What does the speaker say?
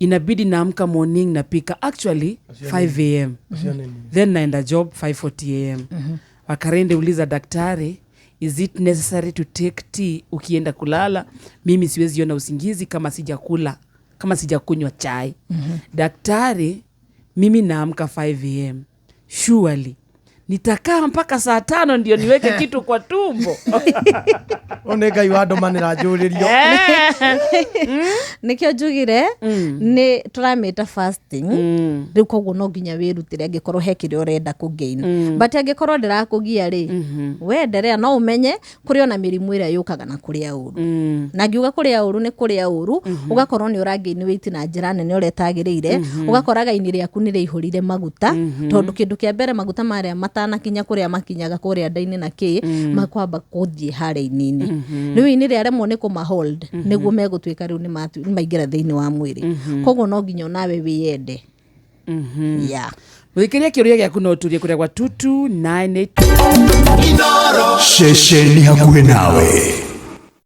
Inabidi naamka morning, napika actually 5 a.m., then naenda job 5:40 a.m. Wakarende uliza daktari, is it necessary to take tea ukienda kulala? Mimi siwezi ona usingizi kama sijakula, kama sijakunywa chai. Daktari, mimi naamka 5 a.m., surely nitakaa mpaka saa 5 ndio niweke kitu kwa tumbo? Å nä Ngai wa ndåmanä ra njå rä rio. Nĩkĩo njugire nĩ tũramĩta fasting rĩu. Koguo no nginya wĩrutĩre angĩkorwo he kĩrĩa ũrenda kũgain, but angĩkorwo ndĩrakũgia rĩ, wenderea. No ũmenye kũrĩ ona mĩrimũ ĩrĩa yũkaga na kũrĩa ũru, na ngiuga kũrĩa ũru nĩ kũrĩa ũru, ũgakorwo nĩ ũragain weight na njĩra nene ũrĩa ĩtagĩrĩire, ũgakoraga ini rĩaku nĩ rĩihũrire maguta, tondũ kĩndũ kĩa mbere, maguta marĩa matanakinya kũrĩa makinyaga kũrĩa nda-inĩ na kĩ, makwamba kũthiĩ harĩa ini-inĩ. Rĩu ini rĩaremwo nĩ kũma hold, nĩguo megũtuĩka rĩu nĩ maingĩra thĩinĩ wa mwĩrĩ. Koguo no nginya onawe wĩyende, yeah. Mũthikĩria, kĩũria gĩaku no ũtũrie kũrĩa gwa 22982. Ceceni hakuhĩ nawe.